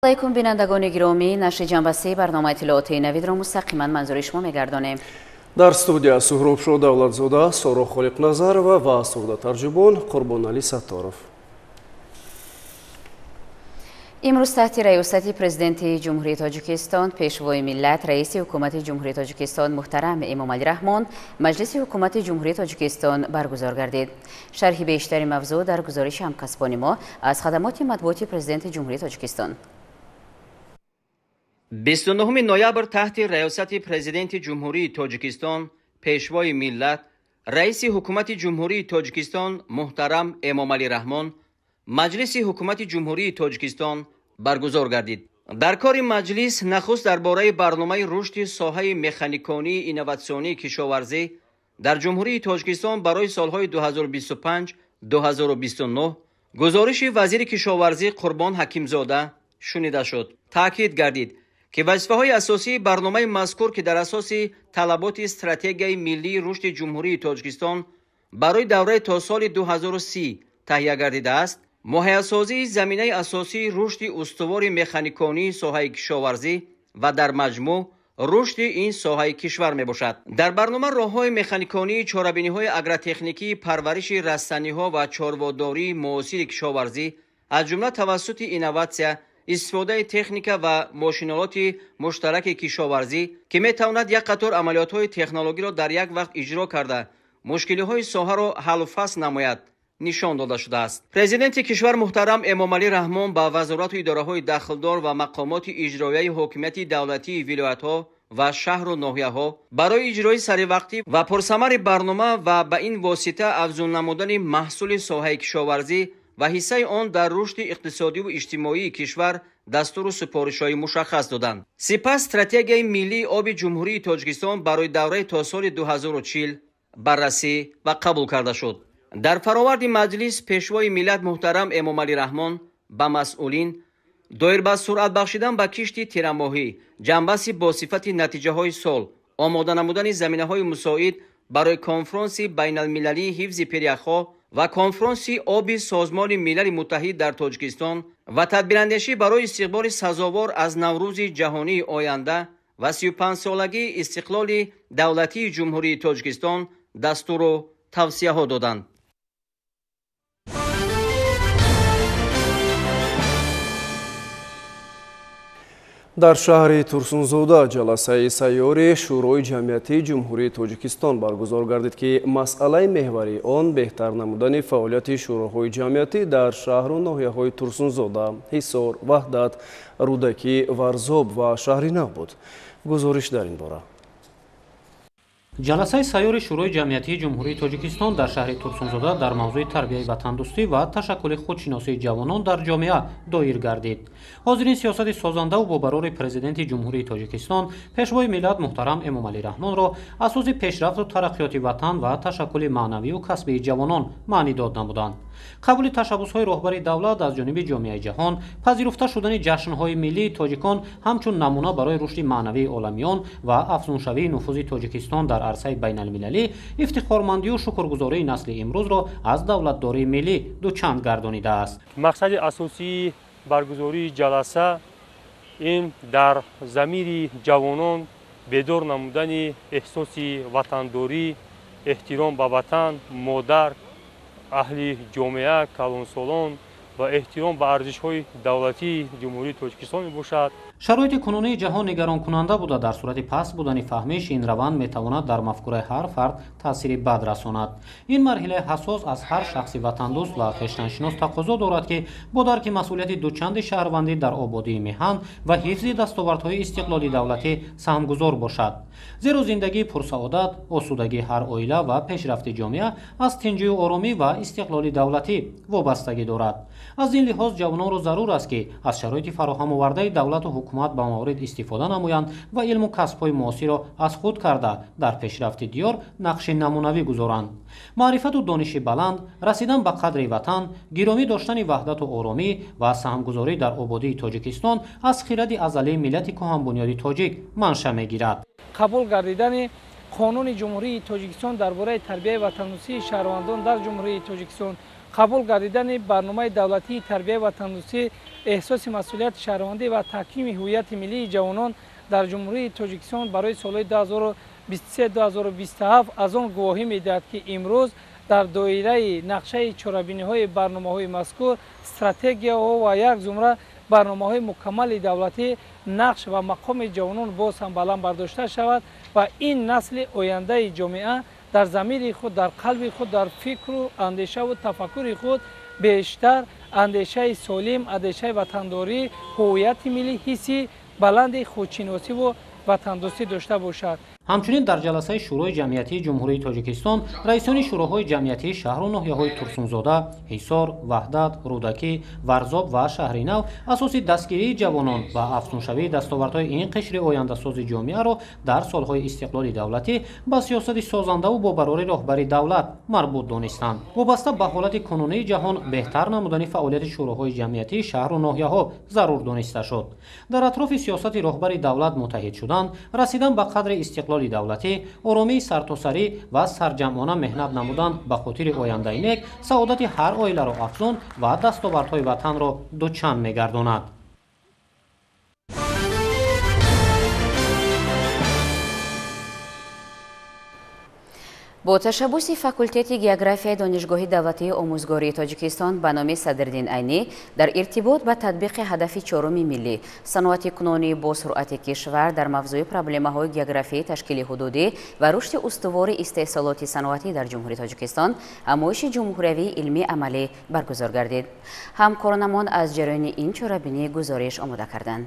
Алайкум, бинандагони гиромӣ, нашри ҷанбаси барномаи иттилоотии Навидро мустақиман манзури шумо мегардонем. Дар студия Суҳробшо Давлатзода, Соро Холиқназарова ва сурдатарҷубон Қурбоналӣ Сатторов. Имрӯз таҳти раёсати Президенти Ҷумҳурии Тоҷикистон, Пешвои миллат, Раиси Ҳукумати Ҷумҳурии Тоҷикистон муҳтарам Эмомалӣ Раҳмон Маҷлиси Ҳукумати Ҷумҳурии Тоҷикистон баргузор гардид. Шарҳи бештари мавзӯъ дар гузориши ҳамкасбони мо аз хадамоти матбуоти Президенти Ҷумҳурии Тоҷикистон. 29 ноябр таҳти раёсати Президенти Ҷумҳурии Тоҷикистон, Пешвои миллат, Раиси Ҳукумати Ҷумҳурии Тоҷикистон муҳтарам Эмомалӣ Раҳмон Маҷлиси Ҳукумати Ҷумҳурии Тоҷикистон баргузор гардид. Дар кори маҷлис нахуст дар бораи барномаи рушди соҳаи механиконии инноватсионии кишоварзӣ дар Ҷумҳурии Тоҷикистон барои солҳои 2025-2029 гузориши вазири кишоварзӣ Қурбон Ҳакимзода шунида шуд. Таъкид гардид, ки вазифаҳои асосии барномаи мазкур, ки дар асоси талаботи стратегияи миллии рушди Ҷумҳурии Тоҷикистон барои давраи то соли 2030 таҳия гардидааст, муҳайясозии заминаи асосии рушди устувори механиконии соҳаи кишоварзӣ ва дар маҷмӯъ рушди ин соҳаи кишвар мебошад. Дар барнома роҳҳои механиконии чорабиниҳои агротехникии парвариши растаниҳо ва чорводории муосири кишоварзӣ, аз ҷумла тавассути инноватсия, истифодаи техника ва мошинолоти муштараки кишоварзӣ, ки метавонад як қатор амалиётҳои технологиро дар як вақт иҷро карда, мушкилиҳои соҳаро ҳаллу фасл намояд, нишон дода шудааст. Президенти кишвар муҳтарам Эмомалӣ Раҳмон ба вазорату идораҳои дахлдор ва мақомоти иҷроияи ҳокимияти давлатии вилоятҳо ва шаҳру ноҳияҳо барои иҷрои саривақтӣ ва пурсамари барнома ва ба ин восита афзун намудани маҳсули соҳаи кишоварзӣ ва ҳиссаи он дар рушди иқтисодиву иҷтимоии кишвар дастуру супоришҳои мушаххас доданд. Сипас стратегияи миллии оби Ҷумҳурии Тоҷикистон барои давраи то соли 2040 баррасӣ ва қабул карда шуд. Дар фароварди маҷлис Пешвои миллат муҳтарам Эмомалӣ Раҳмон ба масъулин доир ба суръат бахшидан ба кишти тирамоҳӣ, ҷанбаси бо сифати натиҷаҳои сол, омода намудани заминаҳои мусоид барои конфронси байналмилалии ҳифзи пиряхҳо ва конфронси оби Созмони Милали Муттаҳид дар Тоҷикистон ва тадбирандешӣ барои истиқболи сазовор аз Наврӯзи ҷаҳонии оянда ва 35-солагии истиқлоли давлатии Ҷумҳурии Тоҷикистон дастуру тавсияҳо доданд. Дар шаҳри Турсунзода ҷаласаи сайёри Шӯрои ҷамъиятии Ҷумҳурии Тоҷикистон баргузор гардид, ки масъалаи меҳварии он беҳтар намудани фаъолияти шӯроҳои ҷамъиятӣ дар шаҳру ноҳияҳои Турсунзода, Ҳисор, Ваҳдат, Рӯдакӣ, Варзоб ва шаҳри Нав буд. Гузориш дар ин бора. Ҷаласаи сайёри Шӯрои ҷамъиятии Ҷумҳурии Тоҷикистон дар шаҳри Турсунзода дар мавзӯи тарбияи ватандӯстӣ ва ташаккули худшиносии ҷавонон дар ҷомеа доир гардид. Ҳозирин сиёсати созандаву бо барори Президенти Ҷумҳурии Тоҷикистон, Пешвои миллат муҳтарам Эмомалӣ Раҳмонро асоси пешрафту тараққиёти ватан ва ташаккули маънавию касбии ҷавонон маънӣ дод намуданд. Қабули ташаббусҳои роҳбари давлат аз ҷониби ҷомеаи ҷаҳон, пазируфта шудани ҷашнҳои миллии тоҷикон ҳамчун намуна барои рушди маънавии оламиён ва афзуншавии нуфузи Тоҷикистон дар арсаи байналмилалӣ ифтихормандию шукргузории насли имрӯзро аз давлатдории миллӣ дучанд гардонидааст. Мақсади асосии баргузории ҷаласа ин дар замири ҷавонон бедор намудани эҳсоси ватандорӣ, эҳтиром ба ватан, модар, аҳли ҷомеа, калонсолон ва эҳтиром ба арзишҳои давлатии Ҷумҳурии Тоҷикистон мебошад. Шароити кунунии ҷаҳон нигаронкунанда буда, дар сурати паст будани фаҳмиш ин раванд метавонад дар мафкураи ҳар фард таъсири бад расонад. Ин марҳилаи ҳассос аз ҳар шахси ватандӯст ва хештаншинос тақозо дорад, ки бо дарки масъулияти дучанди шаҳрвандӣ дар ободии меҳан ва ҳифзи дастовардҳои истиқлоли давлатӣ саҳмгузор бошад. Зеро зиндагии пурсаодат, осудагии ҳар оила ва пешрафти ҷомеа аз тинҷию оромӣ ва истиқлоли давлатӣ вобастагӣ дорад. Аз ин лиҳоз ҷавононро зарур аст, ки аз шароити фароҳамовардаи давлату ҳукумат ба маврид истифода намоянд ва илму касбҳои муосирро аз худ карда дар пешрафти диёр нақши намунавӣ гузоранд. Маърифату дониши баланд, расидан ба қадри ватан, гиромӣ доштани ваҳдату оромӣ ва саҳмгузорӣ дар ободии Тоҷикистон аз хиради азалии миллати кӯҳанбунёди тоҷик манша мегирад. Қабул гардидани Қонуни Ҷумҳурии Тоҷикистон дар бораи тарбияи ватандӯстии шаҳрвандон дар Ҷумҳурии Тоҷикистон Қабул гардидани барномаи давлатии тарбияи ватандӯстӣ, эҳсоси масъулияти шаҳрвандӣ ва таҳкими ҳуввияти миллии ҷавонон дар Ҷумҳурии Тоҷикистон барои солҳои 2023-2027 аз он гувоҳӣ медиҳад, ки имрӯз дар доираи нақшаи чорабиниҳои барномаҳои мазкур, стратегияҳо ва як зумра барномаҳои мукаммали давлатӣ нақш ва мақоми ҷавонон боз ҳам баланд бардошта шавад ва ин насли ояндаи ҷомеа дар замири худ, дар қалби худ, дар фикру андешаву тафаккури худ бештар андешаи солим, андешаи ватандорӣ, ҳуввияти миллӣ, ҳисси баланди худшиносиву ватандӯстӣ дошта бошад. Ҳамчунин дар ҷаласаи Шӯрои ҷамъиятии Ҷумҳурии Тоҷикистон раисони шӯроҳои ҷамъиятии шаҳру ноҳияҳои Турсунзода, Ҳисор, Ваҳдат, Рӯдакӣ, Варзоб ва Шаҳри Нав асоси дастгирии ҷавонон ва афзуншавии дастовардҳои ин қишри ояндасози ҷомеаро дар солҳои истиқлоли давлатӣ ба сиёсати созандаву бо барори роҳбари давлат марбут донистанд. Вобаста ба ҳолати кунунии ҷаҳон беҳтар намудани фаъолияти шӯроҳои ҷамъиятии шаҳру ноҳияҳо зарур дониста шуд. Дар атрофи сиёсати роҳбари давлат муттаҳид шудан, расидан ба қадри истиқлоли давлатӣ, оромии сартосарӣ ва сарҷамъона меҳнат намудан ба хотири ояндаи нек саодати ҳар оиларо афзун ва дастовардҳои ватанро дучанд мегардонад. Бо ташаббуси факултети географияи Донишгоҳи давлатии омӯзгории Тоҷикистон ба номи Садриддин Айнӣ дар иртибот ба татбиқи ҳадафи чоруми миллӣ саноатикунонии босуръати кишвар дар мавзӯи проблемаҳои географияи ташкили ҳудудӣ ва рушди устувори истеҳсолоти саноатӣ дар Ҷумҳурии Тоҷикистон ҳамоиши ҷумҳуриявии илмӣ амалӣ баргузор гардид. Ҳамкоронамон аз ҷараёни ин чорабинӣ гузориш омода карданд.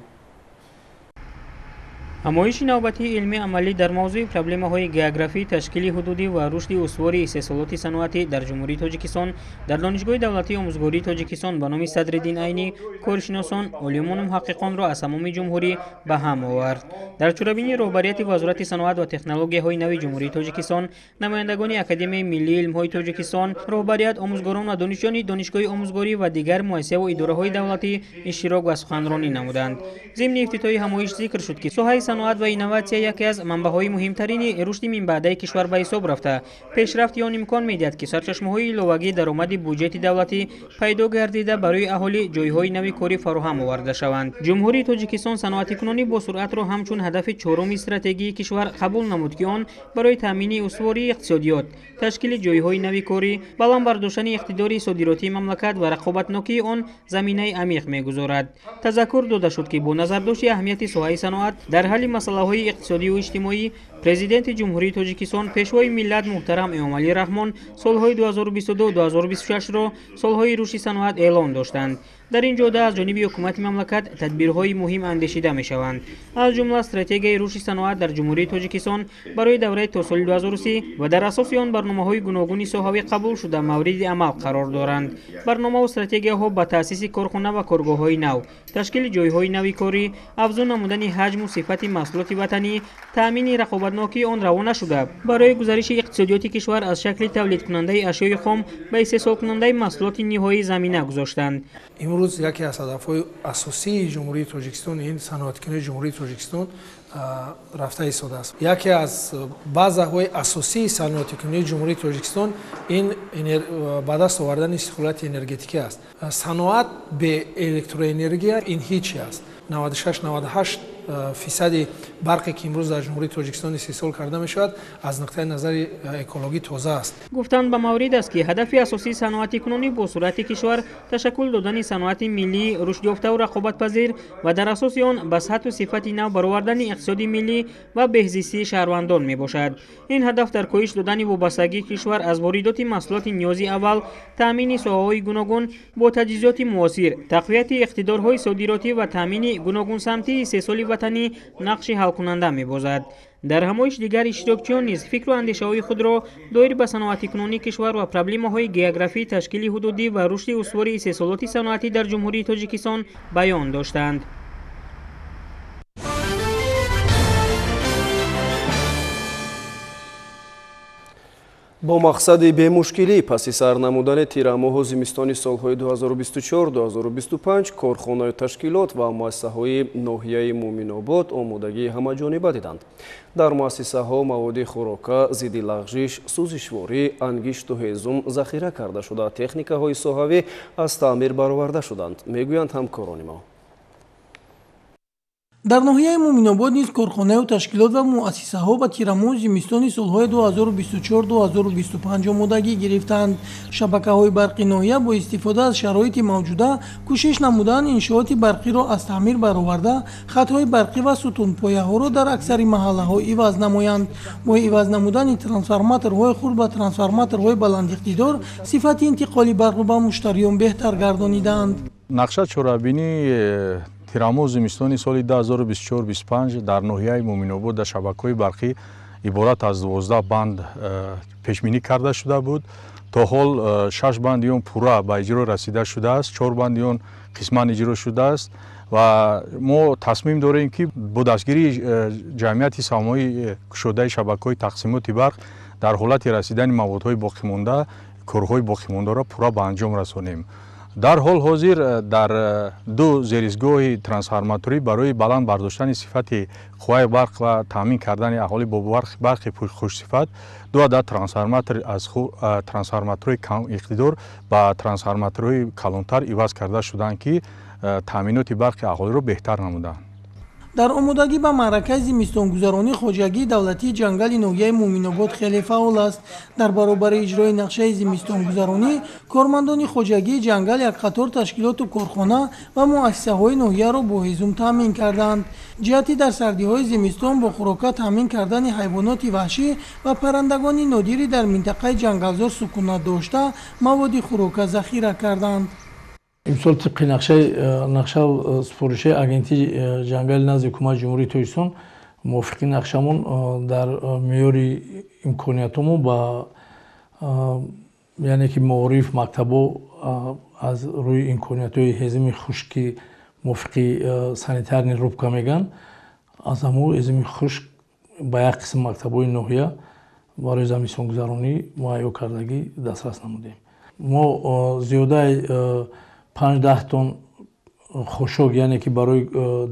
Ҳамоиши навбатии илмии амалӣ дар мавзӯи проблемаҳои географии ташкили ҳудудӣ ва рушди устувори истеҳсолоти саноатӣ дар Ҷумҳурии Тоҷикистон дар Донишгоҳи давлатии омӯзгории Тоҷикистон ба номи Садриддин Айнӣ коршиносон, олимону муҳаққиқонро аз тамоми ҷумҳурӣ ба ҳам овард. Дар чорабинӣ роҳбарияти Вазорати саноат ва технологияҳои нави Ҷумҳурии Тоҷикистон, намояндагони Академияи миллии илмҳои Тоҷикистон, роҳбарият, омӯзгорон ва донишҷӯёни Донишгоҳи омӯзгорӣ ва дигар муассисаву идораҳои давлатӣ иштирок ва суханронӣ намуданд. Зимни ифтитоҳи ҳамоиш зикр шуд, ки соҳаи саноат ва инноватсия яке аз манбаъҳои муҳимтарини рушди минбаъдаи кишвар ба ҳисоб рафта, пешрафти он имкон медиҳад, ки сарчашмаҳои иловагии даромади буҷети давлатӣ пайдо гардида барои аҳолӣ ҷойҳои нави корӣ фароҳам оварда шаванд. Ҷумҳурии Тоҷикистон саноатикунонӣ бо суръатро ҳамчун ҳадафи чоруми стратегии кишвар қабул намуд, ки он барои таъмини устувории иқтисодиёт, ташкили ҷойҳои нави корӣ, баланд бардоштани иқтидори содиротии мамлакат ва рақобатнокии он заминаи амиқ мегузорад. Тазаккур дода шуд, ки бо назардошти аҳамияти соҳаи саноат дар ҳалли масъалаҳои иқтисодию иҷтимоӣ Президенти Ҷумҳурии Тоҷикистон, Пешвои миллат муҳтарам Эмомалӣ Раҳмон солҳои 2022-2026-ро солҳои рушди саноат эълон доштанд. Дар ин ҷода аз ҷониби ҳукумати мамлакат тадбирҳои муҳим андешида мешаванд, аз ҷумла стратегияи рушди саноат дар Ҷумҳурии Тоҷикистон барои давраи то соли 2030 ва дар асоси он барномаҳои гуногуни соҳавӣ қабул шуда мавриди амал қарор доранд. Барномаву стратегияҳо ба таъсиси корхона ва коргоҳҳои нав, ташкили ҷойҳои нави корӣ, афзун намудани ҳаҷму сифати маҳсулоти ватанӣ, таъмини рақобатнокии он равона шуда, барои гузариши иқтисодиёти кишвар аз шакли тавлидкунандаи ашёи хом ба истеҳсолкунандаи маҳсулоти ниҳоӣ замина гузоштанд. Имрӯз яке аз ҳадафҳои асосии Ҷумҳурии Тоҷикистон ин саноаткунии Ҷумҳурии Тоҷикистон рафта истодааст. Яке аз базаҳои асосии саноатикунии Ҷумҳурии Тоҷикистон ин ба даст овардани истиқлолияти энергетикӣ аст. Саноат бе электроэнергия ин ҳичи аст. 96-98 фисади барқе ки имрӯз дар Ҷумҳурии Тоҷикистон истеҳсол карда мешавад аз нуқтаи назари экологӣ тоза аст. Гуфтанд ба маврид аст, ки ҳадафи асосии саноатикунонӣ бо суръати кишвар ташаккул додани саноати миллии рушдёфтаву рақобатпазир ва дар асоси он ба сатҳу сифати нав баровардани иқтисоди миллӣ ва беҳзистии шаҳрвандон мебошад. Ин ҳадаф дар коҳиш додани вобастагии кишвар аз воридоти маҳсулоти ниёзи аввал, таъмини соҳаҳои гуногун бо таҷҳизоти муосир, тақвияти иқтидорҳои содиротӣ ва таъмини гуногунсамтии истеҳсоли ватанӣ нақши ҳалкунанда мебозад. Дар ҳамоиш дигар иштирокчиён низ фикру андешаҳои худро доир ба саноатикунонии кишвар ва проблемаҳои географии ташкили ҳудудӣ ва рушди устувори истеҳсолоти саноатӣ дар Ҷумҳурии Тоҷикистон баён доштанд. Бо мақсади бемушкилӣ паси сар намудани тирамоҳу зимистони солҳои 2024-2025 корхонаю ташкилот ва муассисаҳои ноҳияи Муъминобод омодагии ҳамаҷониба диданд. Дар муассисаҳо маводи хӯрока, зидди лағжиш, сӯзишворӣ, ангишту ҳезум захира карда шуда, техникаҳои соҳавӣ аз таъмир бароварда шуданд, мегӯянд ҳамкорони мо. Дар ноҳияи Муъминобод низ корхонаю ташкилот ва муассисаҳо ба тирамоҳу зимистони солҳои 2024-2025 омодагӣ гирифтанд. Шабакаҳои барқи ноҳия бо истифода аз шароити мавҷуда кӯшиш намуданд иншооти барқиро аз таъмир бароварда, хатҳои барқӣ ва сутунпояҳоро дар аксари маҳаллаҳо иваз намоянд. Бо иваз намудани трансформаторҳои хурд ба трансформаторҳои баландиқтидор сифати интиқоли барқро ба муштариён беҳтар гардонидаанд. Нақша чорабинии тирамоҳ зимистони соли 2024-25 дар ноҳияи Муъминобод дар шабакаҳои барқӣ иборат аз 12 банд пешбинӣ карда шуда буд. То ҳол 6 банди он пурра ба иҷро расида шудааст, 4 банди он қисман иҷро шудааст ва мо тасмим дорем, ки бо дастгирии ҷамъияти саҳомии кушодаи шабакаҳои тақсимоти барқ дар ҳолати расидани маводҳои боқимонда корҳои боқимондаро пурра ба анҷом расонем. Дар ҳол ҳозир дар ду зеризгоҳи трансформаторӣ барои баланд бардоштани сифати қувваи барқ ва таъмин кардани аҳолӣ бо барқи хушсифат ду адад трансформатор аз трансформаторҳои камиқтидор ба трансформаторҳои калонтар иваз карда шуданд, ки таъминоти барқи аҳолиро беҳтар намуданд. Дар омодагӣ ба маъракаи зимистонгузаронӣ хоҷагии давлатии ҷангали ноҳияи Муъминобод хеле фаъол аст. Дар баробари иҷрои нақшаи зимистонгузаронӣ кормандони хоҷагии ҷангал як қатор ташкилоту корхона ва муассисаҳои ноҳияро бо ҳезум таъмин карданд. Ҷиҳати дар сардиҳои зимистон бо хӯрока таъмин кардани ҳайвоноти ваҳшӣ ва паррандагони нодири дар минтақаи ҷангалзор сукунат дошта маводи хӯрока захира карданд. Имсол тибқи нақша супоришаи агентии ҷангали назди ҳукумати Ҷумҳурии Тоҷикистон мувофиқи нақшамон дар меъёри имкониятҳомон ба яъне ки маориф, мактабҳо аз рӯи имкониятҳои ҳезуми хушки мувофиқи санитарный рубка мегӯянд, аз ҳамун ҳезуми хушк ба як қисм мактабҳои ноҳия барои замистонгузаронӣ муҳайё кардагӣ дастрас намудем. Мо зиёдаи 5-10 тонн хошок, яъне ки барои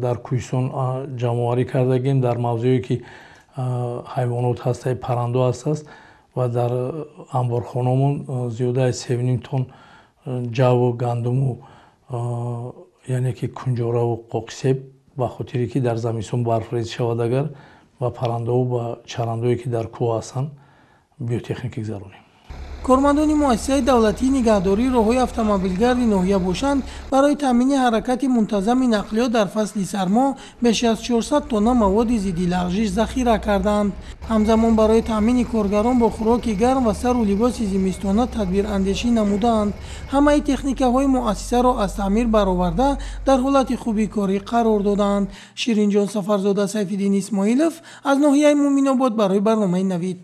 дар кӯҳистон ҷамъоварӣ кардагем, дар мавзеое ки ҳайвонот ҳаста, паррандо ҳастааст ва дар анборхонамон зиёдаи 3,5 тонн ҷаву гандуму яъне ки кунҷораву қоқисеб ба хотире ки дар замистон барфрез шавад агар ба паррандову ба чарандое ки дар кӯҳ ҳастанд биотехникӣ гузаронем. Кормандони муассисаи давлатии нигаҳдории роҳҳои автомобилгарди ноҳия бошанд, барои таъмини ҳаракати мунтазами нақлиёт дар фасли сармо беш аз 400 тонна маводи зидди лағжиш захира карданд. Ҳамзамон барои таъмини коргарон бо хӯроки гарм ва сару либоси зимистона тадбирандешӣ намудаанд. Ҳамаи техникаҳои муассисаро аз таъмир бароварда дар ҳолати хуби корӣ қарор додаанд. Ширинҷон Сафарзода, Сайфиддин Исмоилов аз ноҳияи Муъминобод барои барномаи Навид.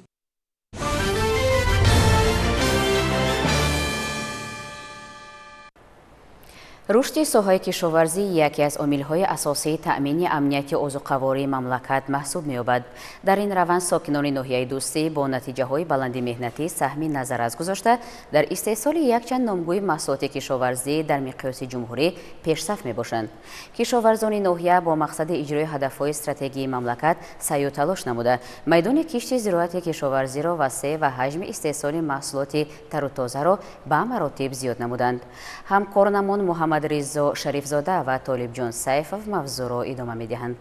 Рушди соҳаи кишоварзӣ яке аз омилҳои асосии таъмини амнияти озуқавории мамлакат маҳсуб меёбад. Дар ин раванд сокинони ноҳияи Дӯстӣ бо натиҷаҳои баланди меҳнатӣ саҳми назаррас гузошта, дар истеҳсоли якчанд номгӯи маҳсулоти кишоварзӣ дар миқёси ҷумҳурӣ пешсаф мебошанд. Кишоварзони ноҳия бо мақсади иҷрои ҳадафҳои стратегии мамлакат саъю талош намуда, майдони кишти зироати кишоварзиро васеъ ва ҳаҷми истеҳсоли маҳсулоти тару тозаро ба маротиб зиёд намуданд. Ҳамкоронамон Муҳаммад Ризо Шарифзода ва Толибҷон Сайфов мавзӯъро идома медиҳанд.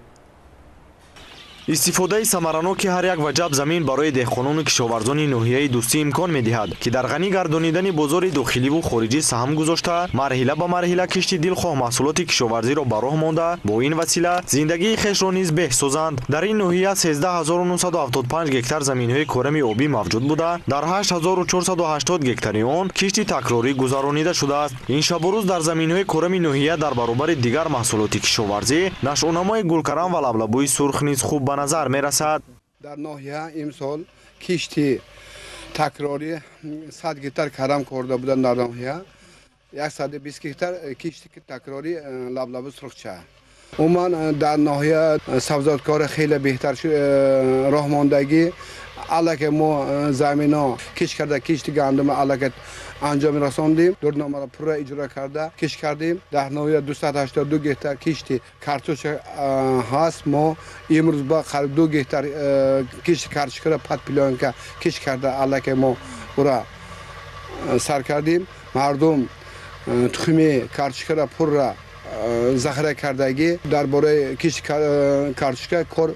Истифодаи самараноки ҳар як ваҷаб замин барои деҳқонону кишоварзони ноҳияи Дӯстӣ имкон медиҳад, ки дар ғанӣ гардонидани бозори дохиливу хориҷӣ саҳм гузошта, марҳила ба марҳила кишти дилхоҳ маҳсулоти кишоварзиро ба роҳ монда, бо ин васила зиндагии хешро низ беҳ созанд. Дар ин ноҳия 13975 гектар заминҳои корами обӣ мавҷуд буда, дар 8480 гектари он кишти такрорӣ гузаронида шудааст. Ин шабу рӯз дар заминҳои корами ноҳия дар баробари дигар маҳсулоти кишоварзӣ нашъунамои гулкарам ва лаблабӯи сурх низ хуб ба назар мерасад. Дар ноҳия имсол кишти такрорӣ 100 гектар карам корда буданд, дар ноҳия 120 гектар кишти такрорӣ лаблабу сурхча. Умуман дар ноҳия сабзоткор хеле беҳтар роҳ мондагӣ. Аллакай мо замино кишт карда, кишти гандума аллакай анҷом расондем. Дурномаро пурра иҷро карда кишт кардем. Дар ноҳия 282 гектар кишти картошка ҳаст. Мо имрӯз ба қариб 2 гектар кишти картошкаро под плёнка кишт карда аллакай мо ура сар кардем. Мардум тухми картошкаро пурра захира кардагӣ, дар бораи кишти картошка кор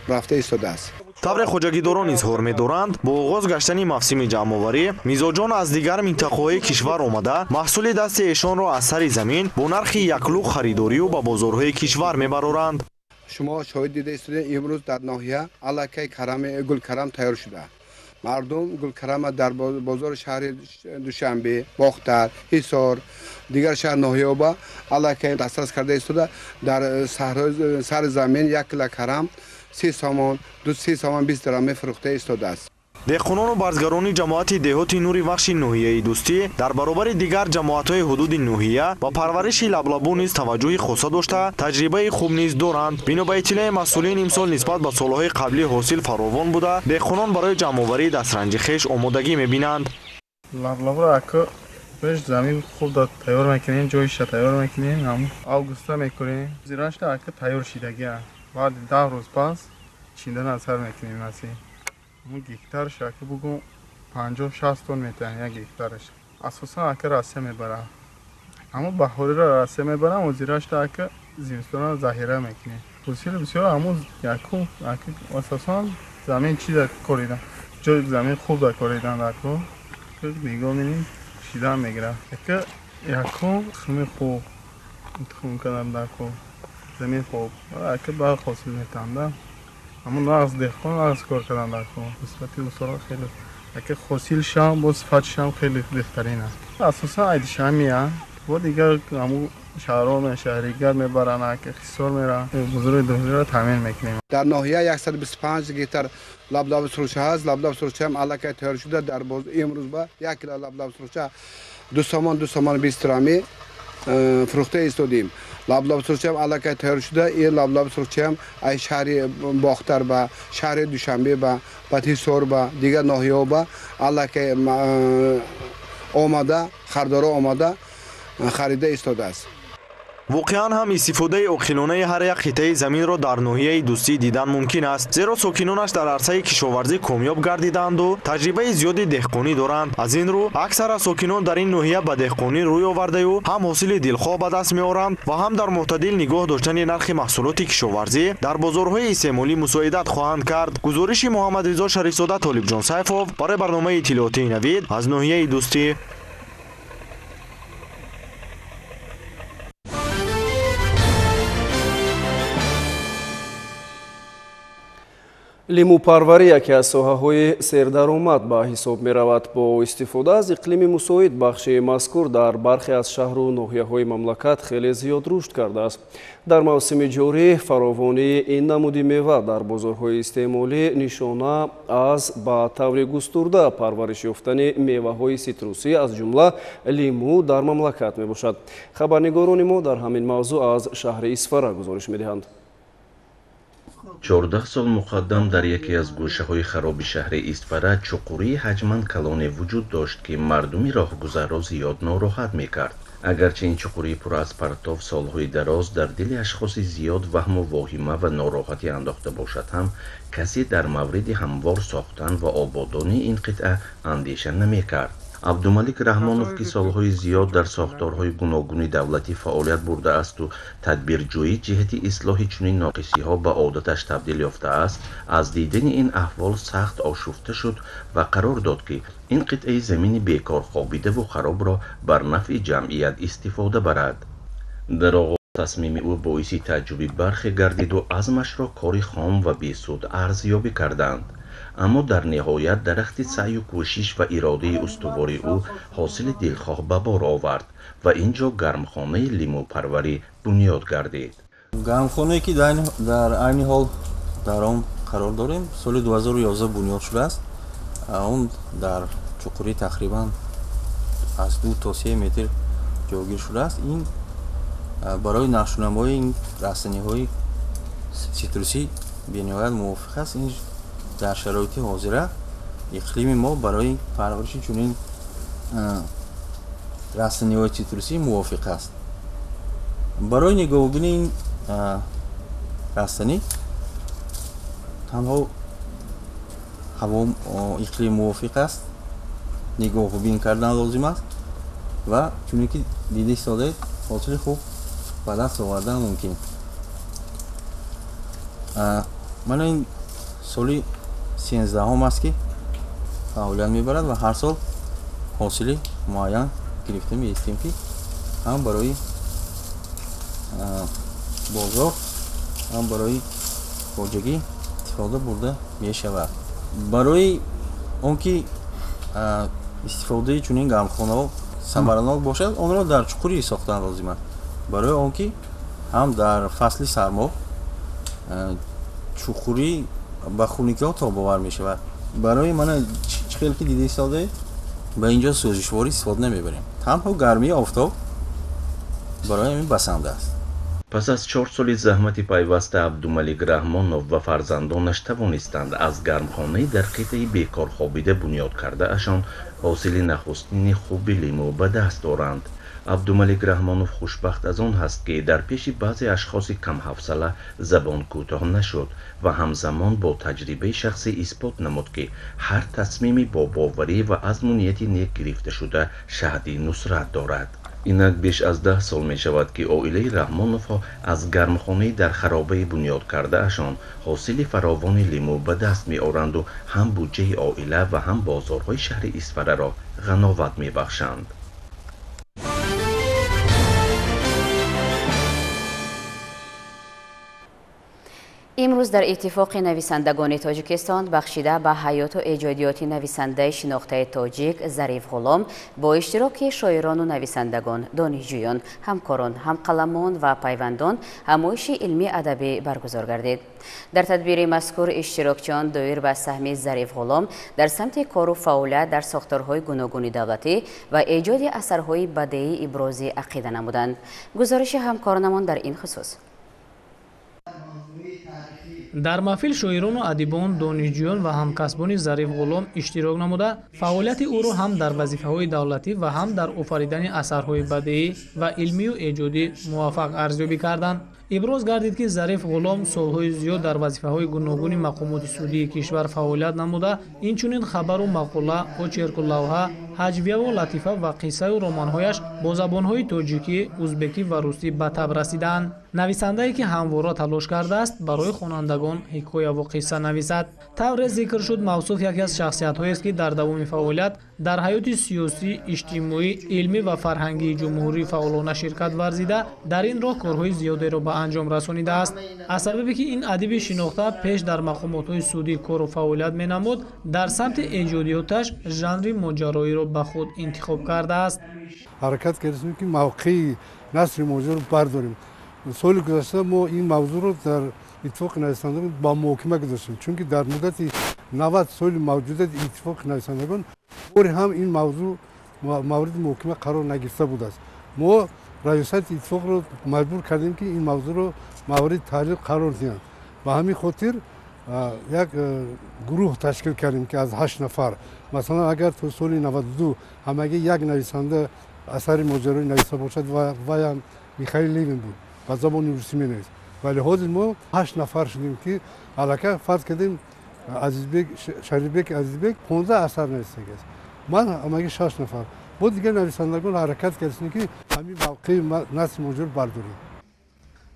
рафта истодааст. Тавре хоҷагидорон изҳор медоранд, бо оғоз гаштани мавсими ҷамъоварӣ мизоҷон аз дигар минтақаҳои кишвар омада маҳсули дасти эшонро аз сари замин бо нархи яклух харидорию ба бозорҳои кишвар мебароранд. Шумо шоҳид дида истодед, имрӯз дар ноҳия аллакай карами гулкарам тайёр шуда. Мардум гулкарама дар бозори шаҳри Душанбе, Бохтар, Ҳисор, дигар шаҳр ноҳияҳо аллакай дастрас карда истода. Дар сари замин 1 кило карам 3 сомон, 3 сомон 20 дирам мефурӯхта истодааст. Деҳқонону барзгарони ҷамоати деҳоти Нури Вахши ноҳияи Дӯстӣ дар баробари дигар ҷамоатҳои ҳудуди ноҳия ба парвариши лаблабу низ таваҷҷӯҳи хоса дошта, таҷрибаи хуб низ доранд. Бино ба иттилои масъулин, имсол нисбат ба солҳои қаблӣ ҳосил фаровон буда, деҳқонон барои ҷамъоварии дастранҷи хеш омодагӣ мебинанд. Лаблабуро ака пеш замин хуб тайёр мекунем, ҷоиша тайёр мекунем, августа мекунем. Зирашта ака тайёр шидагиа. Баъди 10 рӯз пас чиндан сар мекунем. Наси мо гектарш ака бугум 50-60 тон метаҳем як гектараш. Асосан ака Россия мебарам. Аммо баҳориро Россия мебарам, озирашта ака зимистона заҳира мекунем. Ҳосили бисёр, аммо якум ака асосан замин чиза коридан. Ҷои замин хуб да коридан дако. Нигоҳ менем, шидан мегирад. Ака якум тухми хуб тухм кардам дако. Замин хуб. Ака баъд ҳосил метаҳам. Аммо нағз деҳқон нағз кор кардан дако. Нисбати усола хеле ака ҳосил шам бо сифат шам хеле беҳтарин аст. Асосан айдишамия бо дигар аммо шаҳрон шаҳригар мебаранд, ака Ҳисор мераванд. Бозори дохилиро таъмин мекунем. Дар ноҳия 125 гектар лаблаби сурхча ҳаст. Лаблаби сурхча ҳам аллакай тайёр шуда. Дар имрӯз ба 1 кило лаблаби сурхча 2 сомон, 2 сомон 20 дирами фурӯхта истодем. Лаблаби сурхча ҳам аллакай тайёр шуда. Ин лаблаби сурхча ҳам аз шаҳри Бохтар ба шаҳри Душанбе ба Ҳисор ба дигар ноҳияҳо ба аллакай омада, хардоро омада харида истодааст. Воқеан ҳам истифодаи оқилонаи ҳар як қитъаи заминро дар ноҳияи Дӯстӣ дидан мумкин аст, зеро сокинонаш дар арсаи кишоварзӣ комёб гардидаанду таҷрибаи зиёди деҳқонӣ доранд. Аз ин рӯ аксара сокинон дар ин ноҳия ба деҳқонӣ рӯй овардаю ҳам ҳосили дилхоҳ ба даст меоранд ва ҳам дар мӯътадил нигоҳ доштани нархи маҳсулоти кишоварзӣ дар бозорҳои истеъмолӣ мусоидат хоҳанд кард. Гузориши Муҳаммадризо Шарифзода, Толибҷон Сайфов барои барномаи иттилоотии Навид аз ноҳияи Дӯстӣ. Лимӯпарварӣ яке аз соҳаҳои сердаромад ба ҳисоб меравад. Бо истифода аз иқлими мусоид бахши мазкур дар бархе аз шаҳру ноҳияҳои мамлакат хеле зиёд рушд кардааст. Дар мавсими ҷорӣ фаровонии ин намуди мева дар бозорҳои истеъмолӣ нишона аз ба таври густурда парвариш ёфтани меваҳои ситрусӣ аз ҷумла лимӯ дар мамлакат мебошад. Хабарнигорони мо дар ҳамин мавзӯъ аз шаҳри Исфара гузориш медиҳанд. 14 сол муқаддам дар яке аз гӯшаҳои хароби шаҳри Исфара чуқурии ҳаҷман калоне вуҷуд дошт, ки мардуми роҳгузарро зиёд нороҳат мекард. Агарчи ин чуқурии пур аз партов солҳои дароз дар дили ашхоси зиёд ваҳму воҳима ва нороҳатӣ андохта бошад ҳам, касе дар мавриди ҳамвор сохтан ва ободонии ин қитъа андеша намекард. Абдумалик Раҳмонов, ки солҳои зиёд дар сохторҳои гуногуни давлатӣ фаъолият бурдаасту тадбирҷӯӣ ҷиҳати ислоҳи чунин ноқисиҳо ба одаташ табдил ёфтааст, аз дидани ин аҳвол сахт ошуфта шуд ва қарор дод, ки ин қитъаи замини бекор хобидаву харобро бар нафъи ҷамъият истифода барад. Дар оғоз тасмими ӯ боиси тааҷҷуби бархе гардиду азмашро кори хом ва бесуд арзёбӣ карданд. Аммо дар ниҳоят дарахти саъю кӯшиш ва иродаи устувори ӯ ҳосили дилхоҳ ба бор овард ва ин ҷо гармхонаи лимӯпарварӣ бунёд гардид. Гармхонае ки дар айни ҳол дар он қарор дорем, соли 2011 бунёд шудааст. Он дар чуқурӣ тақрибан аз 2 то 3 метр ҷойгир шудааст. Ин барои нақшунамои ин растаниҳои ситрусӣ бениҳоят мувофиқ аст. Ин Дар шароити ҳозира иқлими мо барои парвариши чунин растаниҳои цитрусӣ мувофиқ аст. Барои нигоҳубини ин растанӣ танҳо ҳаво иқлим мувофиқ аст, нигоҳубин кардан лозим аст ва чуне ки дида истодаед, ҳосили хуб ба даст овардан мумкин. Мана ин соли 13-ум аст, ки фаъолият мебарад ва ҳар сол ҳосили муайян гирифта меистем, ки ҳам барои бозор, ҳам барои хоҷагӣ истифода бурда мешавад. Барои он ки истифодаи чунин гармхонаҳо самаранок бошад, онро дар чуқурӣ сохтан лозим аст, барои он ки ҳам дар фасли сармо чуқурӣ ба хунукиҳо тобовар мешавад. Барои мана чӣ хел ки дида истодаед, ба инҷо сӯзишворӣ истифода намебарем, танҳо гармии офтоб барои ҳамин басанда аст. Пас аз 4 соли заҳмати пайваста Абдумалик Раҳмонов ва фарзандонаш тавонистанд аз гармхонаи дар қитъаи бекорхобида бунёд кардаашон ҳосили нахустини хуби лимӯ ба даст оранд. Абдумалик Раҳмонов хушбахт аз он ҳаст, ки дар пеши баъзе ашхоси камҳавсала забон кӯтоҳ нашуд ва ҳамзамон бо таҷрибаи шахсӣ исбот намуд, ки ҳар тасмими бо боварӣ ва азму нияти нек гирифташуда шаҳди нусрат дорад. Инак беш аз 10 сол мешавад, ки оилаи Раҳмоновҳо аз гармхонаи дар харобаи бунёд кардаашон ҳосили фаровони лимӯ ба даст меоранду ҳам буҷаи оила ва ҳам бозорҳои шаҳри Исфараро ғановат мебахшанд. Имрӯз дар иттифоқи нависандагони Тоҷикистон бахшида ба ҳаёту эҷодиёти нависандаи шинохтаи тоҷик Зариф Ғулом бо иштироки шоирону нависандагон, донишҷӯён, ҳамкорон, ҳамқаламон ва пайвандон ҳамоиши илмии адабӣ баргузор гардид. Дар тадбири мазкур иштирокчиён доир ба саҳми Зариф Ғулом дар самти кору фаъолият дар сохторҳои гуногуни давлатӣ ва эҷоди асарҳои бадеӣ ибрози ақида намуданд. Гузориши ҳамкоронамон дар ин хусус. Дар маҳфил шоирону адибон, донишҷӯён ва ҳамкасбони Зариф Ғулом иштирок намуда, фаъолияти ӯро ҳам дар вазифаҳои давлатӣ ва ҳам дар офаридани асарҳои бадеӣ ва илмию эҷодӣ муваффақ арзёбӣ карданд. Иброз гардид, ки Зариф Ғулом солҳои зиёд дар вазифаҳои гуногуни мақомоти судии кишвар фаъолият намуда, инчунин хабару мақола, очерку лавҳа, ҳаҷвияву латифа ва қиссаю романҳояш бо забонҳои тоҷикӣ, узбекӣ ва русӣ ба таб расидаанд. Нависандае, ки ҳамвора талош кардааст барои хонандагон ҳикояву қисса нависад. Тавре зикр шуд, мавсуф яке аз шахсиятҳоест, ки дар давоми фаъолият дар ҳаёти сиёсӣ, иҷтимоӣ, илмӣ ва фарҳангии ҷумҳурӣ фаъолона ширкат варзида, дар ин роҳ корҳои зиёдеро ба анҷом расонидааст. Аз сабабе ки ин адиби шинохта пеш дар мақомотҳои судӣ кору фаъолият менамуд, дар самти эҷодиёташ жанри моҷароиро ба худ интихоб кардааст. Ҳаракат кардем, ки мавқеи насри моҷаро бардорем. Соли гузашта мо ин мавзӯъро дар иттифоқи нависандагон ба муҳокима гузоштем, чунки дар муддати 90 соли мавҷудияти иттифоқи нависандагон бори ҳам ин мавзӯъ мавриди муҳокима қарор нагирифта будааст. Мо раёсати иттифоқро маҷбур кардем, ки ин мавзӯъро мавриди таҳлил қарор диҳанд. Ба ҳамин хотир як гурӯҳ ташкил кардем, ки аз 8 нафар, масалан, агар то соли 92 ҳамагӣ як нависанда асари моҷароӣ нависта бошад, ваям Михаил Левин буд, ба забони русӣ менавист, вале ҳозир мо 8 нафар шудем, ки аллакай фарз кардем Азизбек, Шарифбек Азизбек 15 асар навистагиаст, ман ҳамагӣ 6 нафар. Бо дигар нависандагон ҳаракат кардем, ки ҳамин мавқеи насри моҷаро бардорем.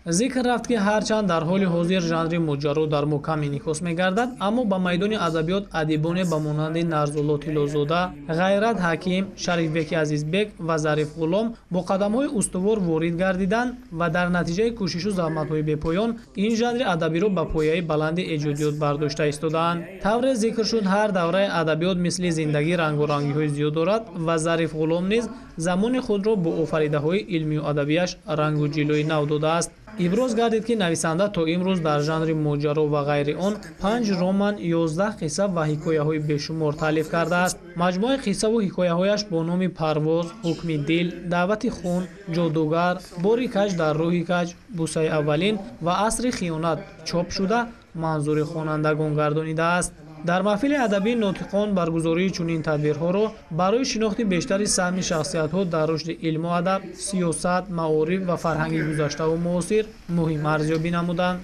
Зикр рафт, ки ҳарчанд дар ҳоли ҳозир жанри моҷаро дар мо кам инъикос мегардад, аммо ба майдони адабиёт адибоне ба монанди Нарзулло Тиллозода, Ғайрат Ҳаким, Шарифбеки Азизбек ва Зариф Ғулом бо қадамҳои устувор ворид гардиданд ва дар натиҷаи кӯшишу заҳматҳои бепоён ин жанри адабиро ба пояи баланди эҷодиёт бардошта истодаанд. Тавре зикр шуд, ҳар давраи адабиёт мисли зиндагӣ рангорангиҳои зиёд дорад ва Зариф Ғулом низ замони худро бо офаридаҳои илмию адабиаш рангу ҷилои нав додааст. Иброз гардид, ки нависанда то имрӯз дар жанри моҷаро ва ғайри он 5 роман, 11 қисса ва ҳикояҳои бешумор таълиф кардааст. Маҷмӯаи қиссаву ҳикояҳояш бо номи Парвоз, Ҳукми дил, Даъвати хун, Ҷодугар, Бори каҷ дар рӯҳи каҷ, Бусаи аввалин ва Асри хиёнат чоп шуда манзури хонандагон гардонидааст. Дар маҳфили адабии нотиқон баргузории чунин тадбирҳоро барои шинохти бештари саҳми шахсиятҳо дар рушди илму адаб, сиёсат, маориф ва фарҳанги гузаштаву муосир муҳим арзёбӣ намуданд.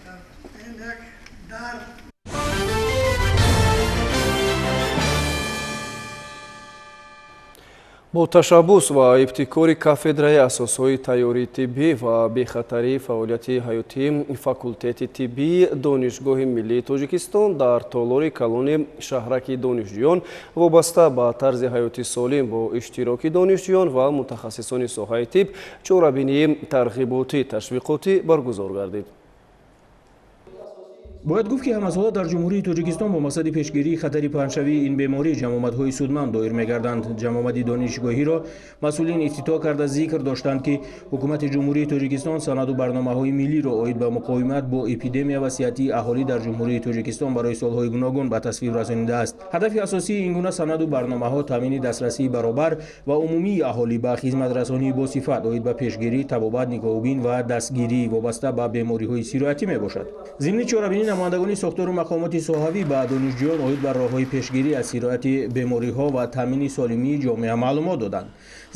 Бо ташаббус ва ибтикори кафедраи асосҳои тайёрии тиббӣ ва бехатарии фаъолияти ҳаётии факултети тиббии Донишгоҳи миллии Тоҷикистон дар толори калони шаҳраки донишҷӯён вобаста ба тарзи ҳаёти солим бо иштироки донишҷӯён ва мутахассисони соҳаи тиб чорабинии тарғиботӣ ташвиқотӣ баргузор гардид. Бояд гуфт, ки ҳамасола дар Ҷумҳурии Тоҷикистон бо мақсади пешгирии хатари паҳншавии ин беморӣ ҷамъомадҳои судманд доир мегарданд. Ҷамъомади донишгоҳиро масъулин ифтитоҳ карда зикр доштанд, ки ҳукумати Ҷумҳурии Тоҷикистон санаду барномаҳои миллиро оид ба муқовимат бо эпидемия ва сиҳатии аҳолӣ дар Ҷумҳурии Тоҷикистон барои солҳои гуногун ба тасвиб расонидааст. Ҳадафи асосии ин гуна санаду барномаҳо таъмини дастрасии баробар ва умумии аҳолӣ ба хизматрасонии босифат оид ба пешгирӣ, табобат, нигоҳубин ва дастгирӣ вобаста ба бемориҳои сироятӣ мебошад. Зимни чорабинӣ намояндагони сохтору мақомоти соҳавӣ ба донишҷӯён оид ба роҳҳои пешгирӣ аз сирояти бемориҳо ва таъмини солимии ҷомеа маълумот доданд.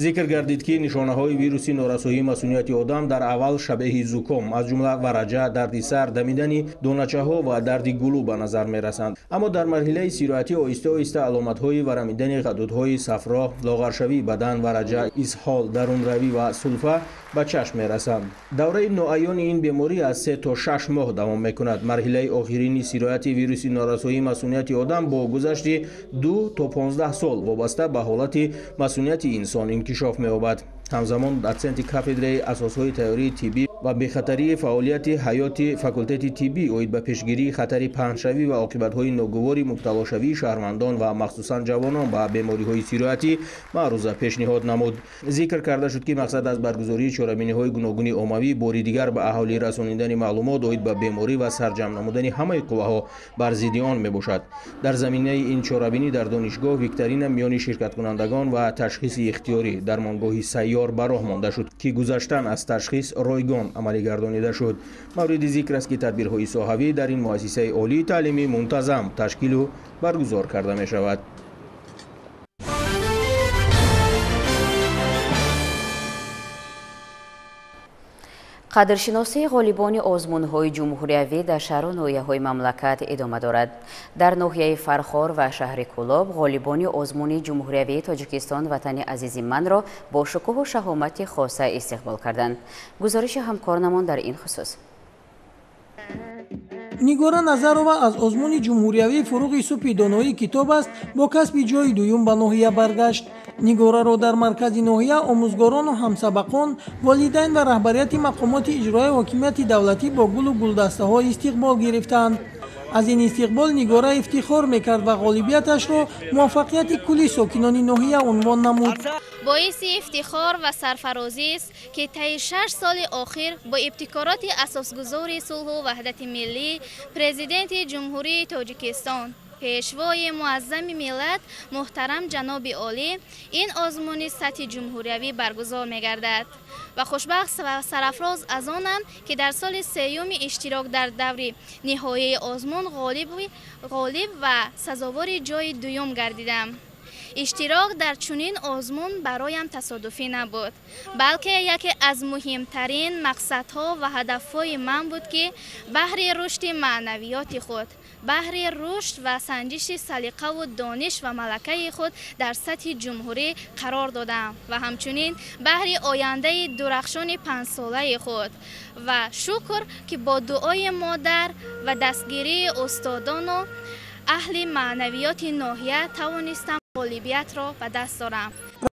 Зикр гардид, ки нишонаҳои вируси норасоии масунияти одам дар аввал шабеҳи зуком, аз ҷумла вараҷа, дарди сар, дамидани доначаҳо ва дарди гулӯ ба назар мерасанд. Аммо дар марҳилаи сироятӣ оҳиста-оҳиста аломатҳои варамидани ғадудҳои сафро, лоғаршавии бадан, вараҷа, изҳол, дарунравӣ ва сулфа ба чашм мерасанд. Давраи ноаёни ин беморӣ аз 3 то 6 моҳ давом мекунад. Марҳилаи охирини сирояти вируси норасоии масунияти одам бо гузашти 2 то 15 сол вобаста ба ҳолати масунияти инсон инкишоф меёбад. Ҳамзамон дотсенти кафедраи асосҳои тайёрии тиббӣ ва бехатарии фаъолияти ҳаёти факултети тиббӣ оид ба пешгирии хатари паҳншавӣ ва оқибатҳои ногувори мубталошавии шаҳрвандон ва махсусан ҷавонон ба бемориҳои сироятӣ маъруза пешниҳод намуд. Зикр карда шуд, ки мақсад аз баргузории чорабиниҳои гуногуни оммавӣ бори дигар ба аҳолӣ расонидани маълумот оид ба беморӣ ва сарҷамъ намудани ҳамаи қувваҳо бар зидди он мебошад. Дар заминаи ин чорабинӣ дар донишгоҳ викторина миёни ширкаткунандагон ва ташхиси ихтиёрӣ дармонгоҳи сайёр ба роҳ монда шуд, ки гузаштан аз ташхис ройгон амалӣ гардонида шуд. Мавриди зикр аст, ки тадбирҳои соҳавӣ дар ин муассисаи олии таълимӣ мунтазам ташкилу баргузор карда мешавад. Қадршиносии ғолибони озмунҳои ҷумҳуриявӣ дар шаҳру ноҳияҳои мамлакат идома дорад. Дар ноҳияи Фархор ва шаҳри Кӯлоб ғолибони озмуни ҷумҳуриявии Тоҷикистон «Ватани азизи манро» бо шукӯҳу шаҳомати хоса истиқбол карданд. Гузориши ҳамкорнамон дар ин хусус. Нигора Назарова аз озмуни ҷумҳуриявии «Фуруғи субҳи доноии китоб» аст бо касби ҷойи дуюм ба ноҳия баргашт. Нигораро дар маркази ноҳия омӯзгорону ҳамсабақон, волидайн ва раҳбарияти мақомоти иҷроияи ҳокимияти давлатӣ бо гулу гулдастаҳо истиқбол гирифтанд. Аз ин истиқбол Нигора ифтихор мекард ва ғолибияташро муваффақияти кулли сокинони ноҳия унвон намуд. Боиси ифтихор ва сарфарозист, ки таи 6 соли охир бо ибтикороти асосгузори сулҳу ваҳдати миллӣ, Президенти Ҷумҳурии Тоҷикистон, Пешвои муаззами миллат муҳтарам ҷаноби олӣ ин озмуни сатҳи ҷумҳуриявӣ баргузор мегардад ва хушбахт ва сарафроз аз онам, ки дар соли сеюми иштирок дар даври ниҳоии озмун ғолиб ва сазовори ҷойи дуюм гардидам. Иштирок дар чунин озмун бароям тасодуфӣ набуд, балки яке аз муҳимтарин мақсадҳо ва ҳадафҳои ман буд, ки баҳри рушди маънавиёти худ, баҳри рушд ва санҷиши салиқаву дониш ва малакаи худ дар сатҳи ҷумҳурӣ қарор додам ва ҳамчунин баҳри ояндаи дурахшони панҷсолаи худ. Ва шукр, ки бо дуои модар ва дастгирии устодону аҳли маънавиёти ноҳия тавонистам ғолибиятро ба даст дорам.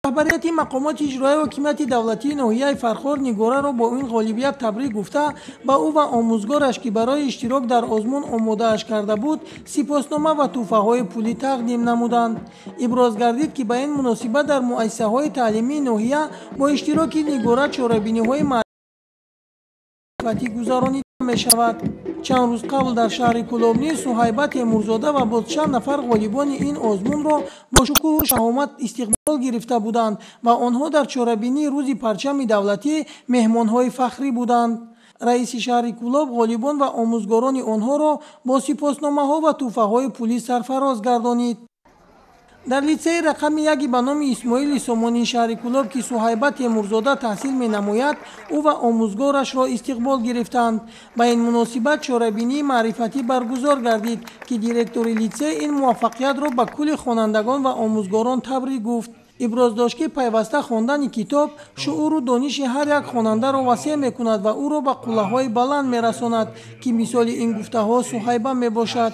Раҳбарияти мақомоти иҷроияи ҳокимияти давлатии ноҳияи Фархор Нигораро бо ин ғолибият табрик гуфта, ба ӯ ва омӯзгораш, ки барои иштирок дар озмун омодааш карда буд, сипоснома ва тӯҳфаҳои пулӣ тақдим намуданд. Иброз гардид, ки ба ин муносибат дар муассисаҳои таълимии ноҳия бо иштироки Нигора чорабиниҳои маърифатӣ гузаронида мешавад. Чанд рӯз қабл дар шаҳри Кӯлоб низ Суҳайба Темурзода ва боз чанд нафар ғолибони ин озмунро бо шукӯҳу шаҳомат истиқбол гирифта буданд ва онҳо дар чорабинии рӯзи парчами давлатӣ меҳмонҳои фахрӣ буданд. Раиси шаҳри Кӯлоб ғолибон ва омӯзгорони онҳоро бо сипосномаҳо ва тӯҳфаҳои пулӣ сарфароз гардонид. Дар литсейи рақами яки ба номи Исмоили Сомонии шаҳри Кӯлоб, ки Суҳайба Темурзода таҳсил менамояд, ӯ ва омӯзгорашро истиқбол гирифтанд. Ба ин муносибат чорабинии маърифатӣ баргузор гардид, ки директори литсей ин муваффақиятро ба кулли хонандагон ва омӯзгорон табрик гуфт. Иброз дошт, ки пайваста хондани китоб шууру дониши ҳар як хонандаро васеъ мекунад ва ӯро ба қуллаҳои баланд мерасонад, ки мисоли ин гуфтаҳо Суҳайба мебошад.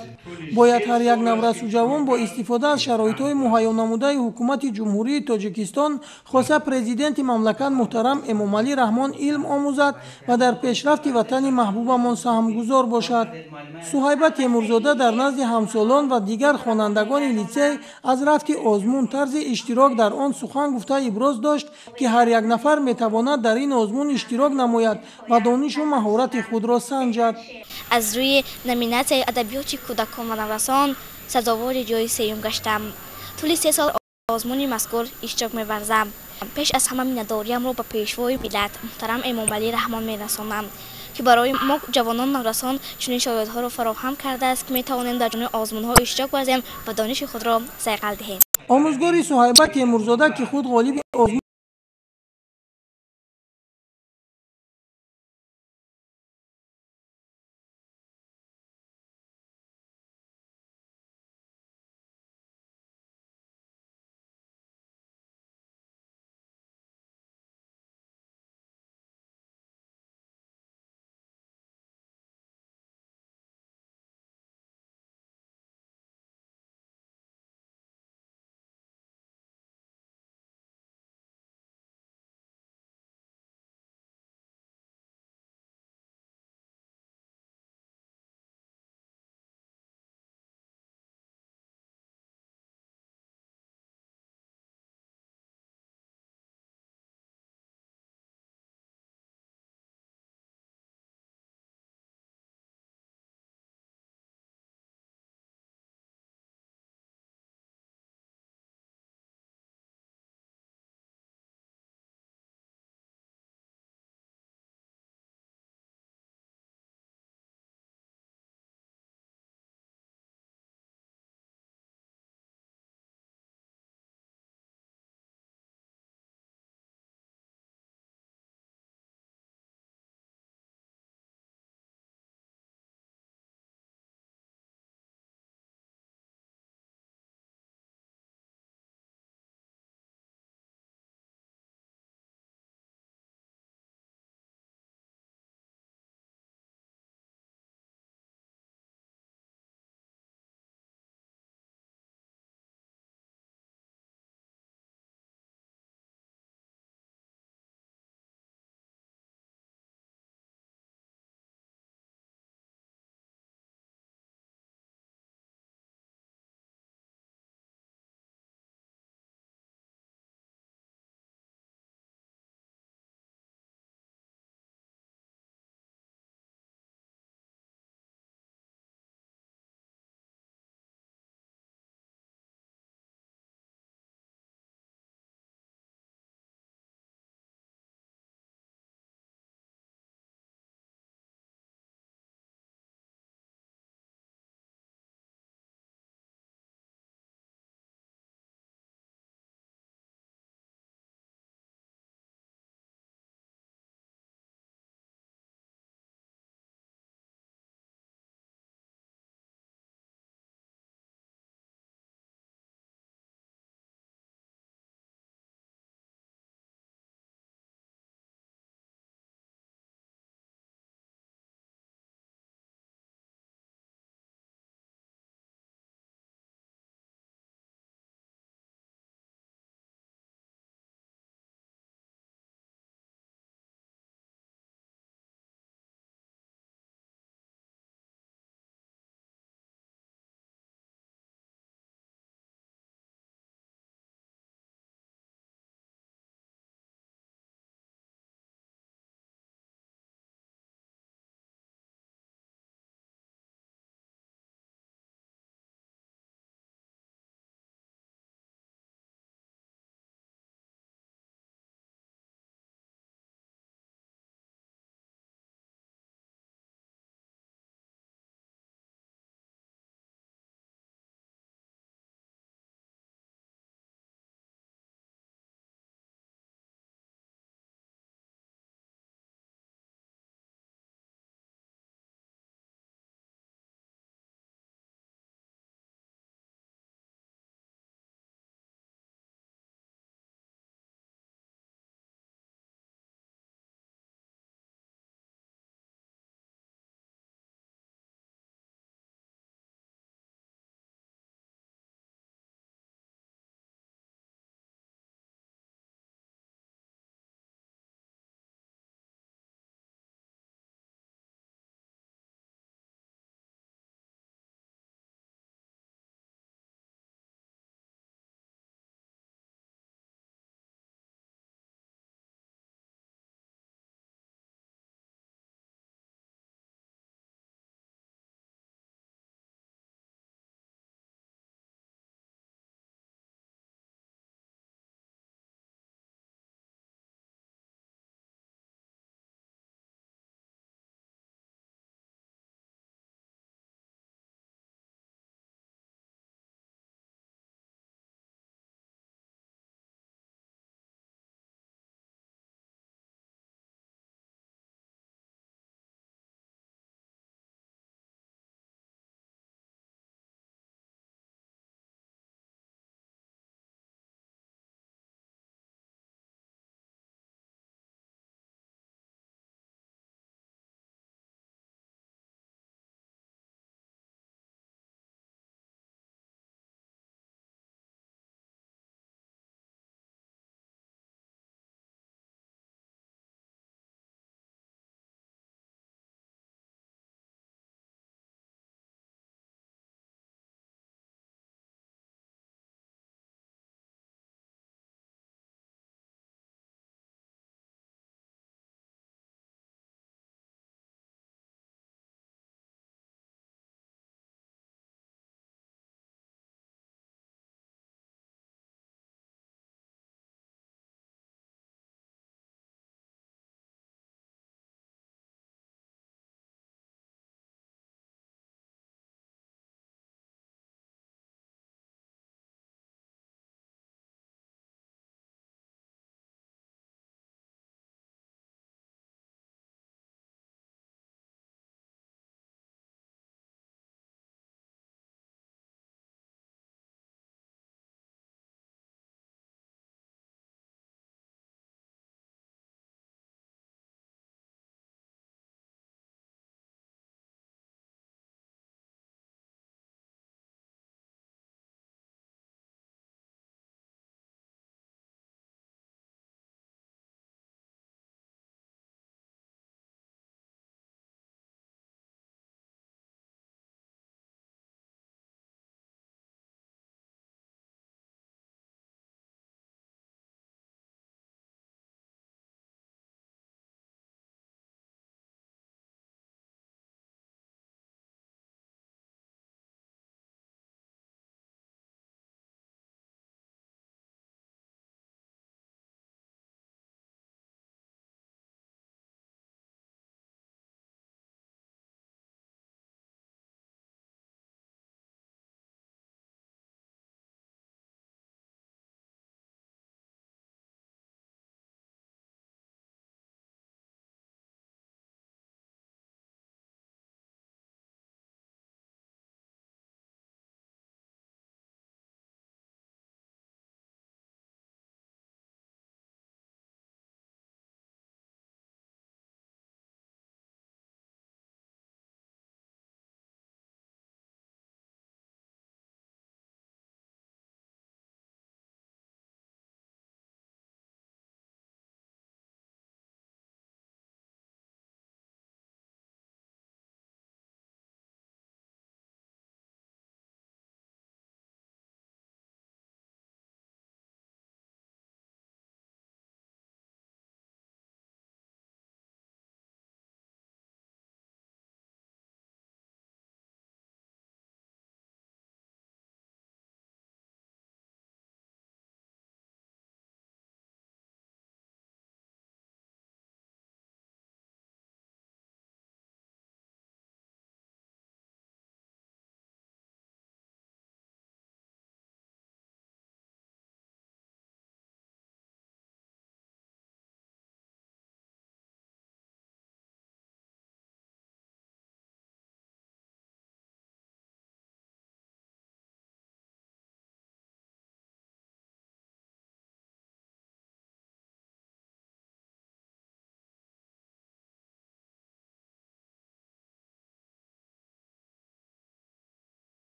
Бояд ҳар як наврасу ҷавон бо истифода аз шароитҳои муҳайё намудаи ҳукумати Ҷумҳурии Тоҷикистон, хоса президенти мамлакат муҳтарам Эмомалӣ Раҳмон, илм омӯзад ва дар пешрафти ватани маҳбубамон саҳмгузор бошад. Суҳайба Темурзода дар назди ҳамсолон ва дигар хонандагони литсей аз рафти озмун, тарзи иштирок дар он сухан гуфта, иброз дошт, ки ҳар як нафар метавонад дар ин озмун иштирок намояд ва донишу маҳорати худро санҷад. Аз рӯи номинатсияи адабиёти кӯдакон ва наврасон сазовори ҷои сеюм гаштам. Тӯли 3 сол озмуни мазкур иштирок меварзам. Пеш аз ҳама миннатдориямро ба Пешвои миллат муҳтарам Эмомалӣ Раҳмон мерасонам, ки барои мо ҷавонон, наврасон чунин шароитҳоро фароҳам кардааст, ки метавонем дар чунин озмунҳо иштирок варзем ва дониши худро сайқал диҳем. Омӯзгори Суҳайба Темурзода, ки худ ғолиби озмун